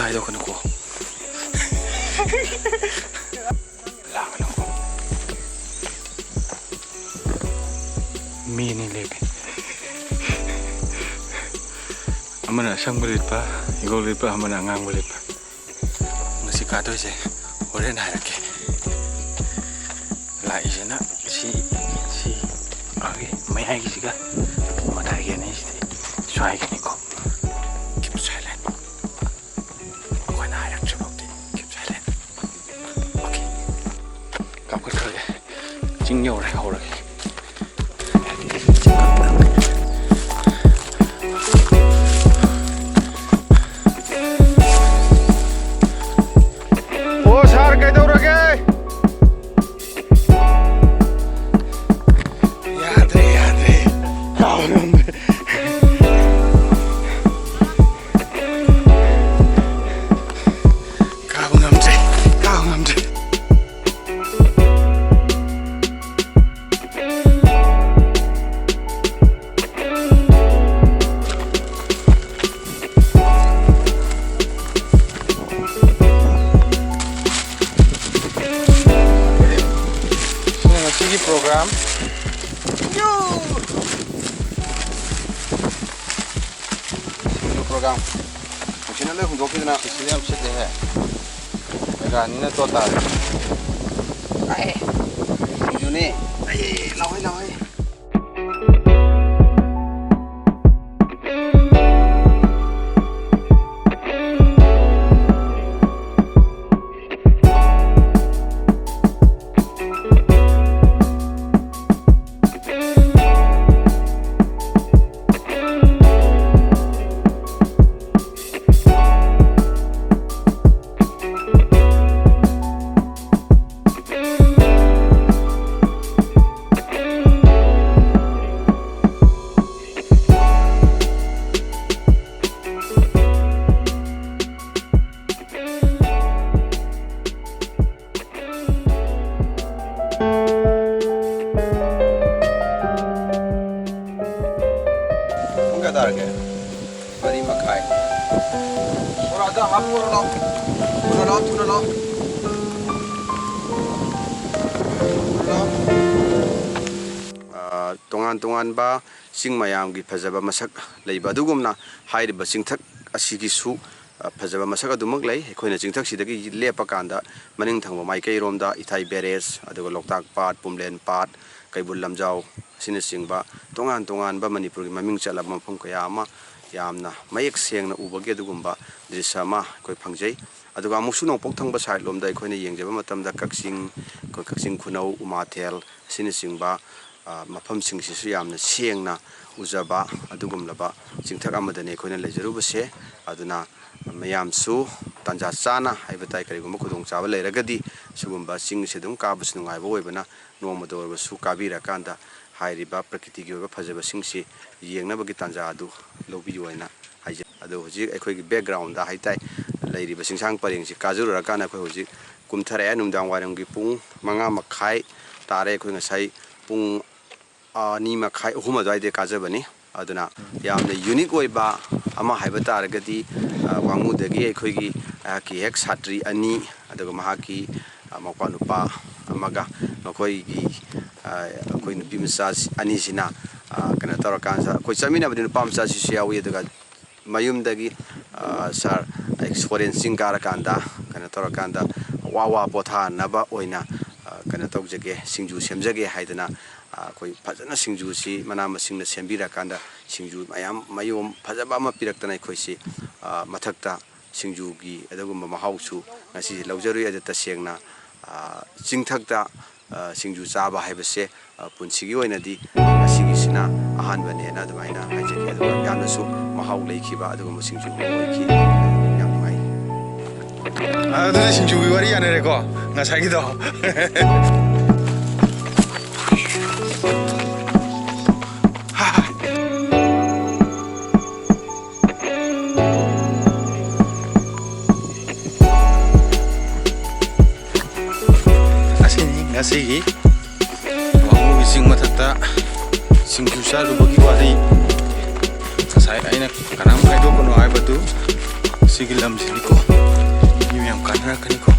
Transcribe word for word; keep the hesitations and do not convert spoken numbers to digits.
ꯍꯥꯏꯗꯣꯛꯀꯅꯨꯀꯣ꯫ ꯂꯥꯡꯒꯅꯨꯀꯣ꯫ ꯃꯤ ꯑꯅꯤ ꯂꯦꯞꯄꯤ꯫ ꯑꯃꯅ ꯑꯁꯪꯕ ꯂꯤꯠꯄ, ꯍꯤꯒꯣꯛ ꯂꯤꯠꯄ, ꯑꯃꯅ ꯑꯉꯥꯡꯕ ꯂꯤꯠꯄ꯫ ꯉꯁꯤ ꯀꯥꯗꯣꯏꯁꯦ ꯍꯣꯔꯦꯟ ꯍꯥꯏꯔꯛꯀꯦ꯫ ꯂꯥꯛꯏꯁꯤꯅ ꯁꯤ, ꯁꯤ, ꯑꯥꯒꯤ ꯃꯌꯥꯏꯒꯤꯁꯤꯒ ꯃꯇꯥꯏꯒꯤ ꯑꯅꯤꯁꯤꯗꯤ ꯁ꯭ꯋꯥꯏꯒꯤꯅꯤꯀꯣ꯫ Keep silent꯫ ꯑꯩꯈꯣꯏꯅ ꯍꯥꯏꯔꯛꯇ꯭ꯔꯤꯐꯥꯎꯗꯤ keep silent꯫ Okay꯫ ꯀꯥꯞꯈꯠꯈ꯭ꯔꯒꯦ꯫ ꯆꯤꯡ ꯌꯧꯔꯦ, ꯍꯧꯔꯒꯦ꯫ ꯑꯣ ꯁꯥꯔ, ꯀꯩꯗꯧꯔꯒꯦ? ꯌꯥꯗ꯭ꯔꯦ, ꯌꯥꯗ꯭ꯔꯦ꯫ ꯀꯥꯕ ꯉꯝꯗ꯭ꯔꯦ꯫ ꯀꯥꯕ ꯉꯝꯗ꯭ꯔꯦ, ꯀꯥꯕ ꯉꯝꯗ꯭ꯔꯦ꯫ ꯁꯤꯅ ꯉꯁꯤꯒꯤ program꯫ New program꯫ ꯅꯨꯡꯁꯤꯠꯅ ꯂꯣꯏ ꯍꯨꯝꯗꯣꯛꯈꯤꯗꯅ꯫ ꯅꯨꯡꯁꯤꯠ ꯌꯥꯝ ꯁꯤꯠꯂꯦꯍꯦ꯫ ꯃꯦꯒꯥꯅꯤꯅ ꯇꯣ ꯇꯥꯔꯦ꯫ ꯑꯦ꯫ ꯁꯤꯡꯖꯨꯅꯦ꯫ ꯑꯦ, ꯂꯥꯎꯍꯩ, ꯂꯥꯎꯍꯩ꯫ ꯄꯨꯡ ꯀꯌꯥ ꯇꯥꯔꯒꯦ? ꯃꯔꯤ ꯃꯈꯥꯏ꯫ ꯕꯣꯔꯥ ꯍꯥꯞꯄꯨꯔꯣ ꯂꯥꯎ꯫ ꯊꯨꯅ ꯂꯥꯎ, ꯊꯨꯅ ꯂꯥꯎ꯫ ꯊꯨꯅ ꯂꯥꯎ꯫ ꯑ, ꯇꯣꯉꯥꯟ ꯇꯣꯉꯥꯟꯕ ꯆꯤꯡ ꯃꯌꯥꯝꯒꯤ ꯐꯖꯕ ꯃꯁꯛ ꯂꯩꯕ ꯑꯗꯨꯒꯨꯝꯅ, ꯍꯥꯏꯔꯤꯕ ꯆꯤꯡꯊꯛ ꯑꯁꯤꯒꯤꯁꯨ, ꯑ, ꯐꯖꯕ ꯃꯁꯛ ꯑꯗꯨꯃꯛ ꯂꯩ꯫ ꯑꯩꯈꯣꯏꯅ ꯆꯤꯡꯊꯛꯁꯤꯗꯒꯤ ꯂꯦꯞꯄ ꯀꯥꯟꯗ ꯃꯅꯤꯡ ꯊꯪꯕ ꯃꯥꯏꯀꯩꯔꯣꯝꯗ ꯏꯊꯥꯏ ꯕꯦꯔꯦꯖ, ꯑꯗꯨꯒ ꯂꯣꯛꯇꯥꯛ ꯄꯥꯠ, ꯄꯨꯝꯂꯦꯟ ꯄꯥꯠ, ꯀꯩꯕꯨꯜ ꯂꯝꯖꯥꯎ ꯑꯁꯤꯅꯆꯤꯡꯕ ꯇꯣꯉꯥꯟ ꯇꯣꯉꯥꯟꯕ ꯃꯅꯤꯄꯨꯔꯒꯤ ꯃꯃꯤꯡ ꯆꯠꯂꯕ ꯃꯐꯝ ꯀꯌꯥ ꯑꯃ ꯌꯥꯝꯅ ꯃꯌꯦꯛ ꯁꯦꯡꯅ ꯎꯕꯒꯤ ꯑꯗꯨꯒꯨꯝꯕ ꯗ꯭ꯔꯤꯁ꯭ꯌ ꯑꯃ ꯑꯩꯈꯣꯏ ꯐꯪꯖꯩ꯫ ꯑꯗꯨꯒ ꯑꯃꯨꯛꯁꯨ ꯅꯣꯡꯄꯣꯛ ꯊꯪꯕ ꯁꯥꯏꯠ ꯂꯣꯝꯗ ꯑꯩꯈꯣꯏꯅ ꯌꯦꯡꯖꯕ ꯃꯇꯝꯗ ꯀꯛꯆꯤꯡ, ꯑꯩꯈꯣꯏ ꯀꯛꯆꯤꯡ ꯈꯨꯅꯧ, ꯎꯃꯥꯊꯦꯜ ꯑꯁꯤꯅꯆꯤꯡꯕ, ꯑ, ꯃꯐꯝꯁꯤꯡꯁꯤꯁꯨ ꯌꯥꯝꯅ ꯁꯦꯡꯅ ꯎꯖꯕ ꯑꯗꯨꯒꯨꯝꯂꯕ ꯆꯤꯡꯊꯛ ꯑꯃꯗꯅꯤ ꯑꯩꯈꯣꯏꯅ ꯂꯩꯖꯔꯨꯕꯁꯦ꯫ ꯑꯗꯨꯅ ꯃꯌꯥꯝꯁꯨ ꯇꯥꯟꯖꯥ ꯆꯥꯅ ꯍꯥꯏꯕ ꯇꯥꯏ, ꯀꯔꯤꯒꯨꯝꯕ ꯈꯨꯗꯣꯡꯆꯥꯕ ꯂꯩꯔꯒꯗꯤ ꯁꯤꯒꯨꯝꯕ ꯆꯤꯡꯁꯦ ꯑꯗꯨꯝ ꯀꯥꯕꯁꯨ ꯅꯨꯡꯉꯥꯏꯕ ꯑꯣꯏꯕꯅ, ꯅꯣꯡꯃꯗ ꯑꯣꯏꯔꯕꯁꯨ ꯀꯥꯕꯤꯔꯀꯥꯟꯗ ꯍꯥꯏꯔꯤꯕ ꯄ꯭ꯔꯀꯤꯇꯤꯒꯤ ꯑꯣꯏꯕ ꯐꯖꯕꯁꯤꯡꯁꯤ ꯌꯦꯡꯅꯕꯒꯤ ꯇꯥꯟꯖꯥ ꯑꯗꯨ ꯂꯧꯕꯤꯌꯨ ꯍꯥꯏꯅ ꯍꯥꯏꯖꯩ꯫ ꯑꯗꯣ ꯍꯧꯖꯤꯛ ꯑꯩꯈꯣꯏꯒꯤ ꯕꯦꯛꯒ꯭ꯔꯥꯎꯟꯗ ꯍꯥꯏꯇꯥꯏ, ꯂꯩꯔꯤꯕ ꯆꯤꯡꯁꯥꯡ ꯄꯔꯦꯡꯁꯤ ꯀꯥꯖꯔꯨꯔꯀꯥꯟꯗ ꯑꯩꯈꯣꯏ ꯍꯧꯖꯤꯛ ꯀꯨꯝꯊꯔꯛꯑꯦ꯫ ꯅꯨꯃꯤꯗꯥꯡ ꯋꯥꯏꯔꯝꯒꯤ ꯄꯨꯡ ꯃꯉꯥ ꯃꯈꯥꯏ ꯇꯥꯔꯦ꯫ ꯑꯩꯈꯣꯏ ꯉꯁꯥꯏ ꯄꯨꯡ, ꯑ, ꯑꯅꯤ ꯃꯈꯥꯏ, ꯑꯍꯨꯝ ꯑꯗꯨꯋꯥꯏꯗ ꯀꯥꯖꯕꯅꯤ꯫ ꯑꯗꯨꯅ ꯌꯥꯝꯅ ꯌꯨꯅꯤꯛ ꯑꯣꯏꯕ ꯑꯃ ꯍꯥꯏꯕ ꯇꯥꯔꯒꯗꯤ, ꯑ, ꯋꯥꯉꯨꯗꯒꯤ ꯑꯩꯈꯣꯏꯒꯤ, ꯑꯩꯍꯥꯛꯀꯤ ꯍꯦꯛ ꯁꯥꯇ꯭ꯔꯤ ꯑꯅꯤ, ꯑꯗꯨꯒ ꯃꯍꯥꯛꯀꯤ, ꯑ, ꯃꯧꯄ꯭ꯋꯥ ꯅꯨꯄꯥ ꯑꯃꯒ, ꯃꯈꯣꯏꯒꯤ, ꯑ, ꯑꯩꯈꯣꯏ ꯅꯨꯄꯤ ꯃꯆꯥ ꯑꯅꯤꯁꯤꯅ, ꯑ, ꯀꯩꯅꯣ ꯇꯧꯔꯀꯥꯟꯗ, ꯑꯩꯈꯣꯏ ꯆꯠꯃꯤꯟꯅꯕꯗꯤ ꯅꯨꯄꯥ ꯃꯆꯥꯁꯤꯁꯨ ꯌꯥꯎꯏ, ꯑꯗꯨꯒ ꯃꯌꯨꯝꯗꯒꯤ, ꯑ, "ꯁꯥꯔ, ꯑꯩ ꯁꯣꯔꯦꯟ ꯆꯤꯡ ꯀꯥꯔꯀꯥꯟꯗ ꯀꯩꯅꯣ ꯇꯧꯔꯀꯥꯟꯗ ꯋꯥ ꯋꯥ ꯄꯣꯊꯥꯅꯕ ꯑꯣꯏꯅ, ꯑ, ꯀꯩꯅꯣ ꯇꯧꯖꯒꯦ, ꯁꯤꯡꯖꯨ ꯁꯦꯝꯖꯒꯦ" ꯍꯥꯏꯗꯅ, ꯑ, ꯑꯩꯈꯣꯏ ꯐꯖꯅ ꯁꯤꯡꯖꯨꯁꯤ ꯃꯅꯥ ꯃꯁꯤꯡꯅ ꯁꯦꯝꯕꯤꯔꯀꯥꯟꯗ ꯁꯤꯡꯖꯨ ꯃꯌꯥꯝ ꯃꯌꯣꯝ ꯐꯖꯕ ꯑꯃ ꯄꯤꯔꯛꯇꯅ ꯑꯩꯈꯣꯏꯁꯤ, ꯑ, ꯃꯊꯛꯇ ꯁꯤꯡꯖꯨꯒꯤ ꯑꯗꯨꯒꯨꯝꯕ ꯃꯍꯥꯎꯁꯨ ꯉꯁꯤꯁꯦ ꯂꯧꯖꯔꯨꯏ꯫ ꯑꯗꯨ ꯇꯁꯦꯡꯅ, ꯑ, ꯆꯤꯡꯊꯛꯇ, ꯑ, ꯁꯤꯡꯖꯨ ꯆꯥꯕ ꯍꯥꯏꯕꯁꯦ, ꯑ, ꯄꯨꯟꯁꯤꯒꯤ ꯑꯣꯏꯅꯗꯤ ꯉꯁꯤꯒꯤꯁꯤꯅ ꯑꯍꯥꯟꯕꯅꯦꯅ ꯑꯗꯨꯃꯥꯏꯅ ꯍꯥꯏꯖꯒꯦ꯫ ꯑꯗꯨꯒ ꯌꯥꯝꯅꯁꯨ ꯃꯍꯥꯎ ꯂꯩꯈꯤꯕ ꯑꯗꯨꯒꯨꯝꯕ ꯁꯤꯡꯖꯨ ꯑꯃ ꯑꯣꯏꯈꯤ꯫ ꯌꯥꯝ ꯅꯨꯡꯉꯥꯏ꯫ ꯑꯗꯨꯗꯤ ꯁꯤꯡꯖꯨꯒꯤ ꯋꯥꯔꯤ ꯌꯥꯅꯔꯦꯀꯣ, ꯉꯁꯥꯏꯒꯤꯗꯣ꯫ ꯑꯁꯤꯅꯤ ꯉꯁꯤꯒꯤ ꯋꯥꯉꯨꯒꯤ ꯆꯤꯡ ꯃꯊꯛꯇ ꯁꯤꯡꯖꯨ ꯆꯥꯔꯨꯕꯒꯤ ꯋꯥꯔꯤ꯫ ꯉꯁꯥꯏ ꯑꯩꯅ ꯀꯅꯥꯝ ꯍꯥꯏꯗꯣꯛꯀꯅꯨ ꯍꯥꯏꯕꯗꯨ ꯁꯤꯒꯤ ꯂꯝꯁꯤꯗꯤꯀꯣ ꯃꯤ ꯃꯌꯥꯝ ꯀꯥꯟꯅꯔꯛꯀꯅꯤꯀꯣ꯫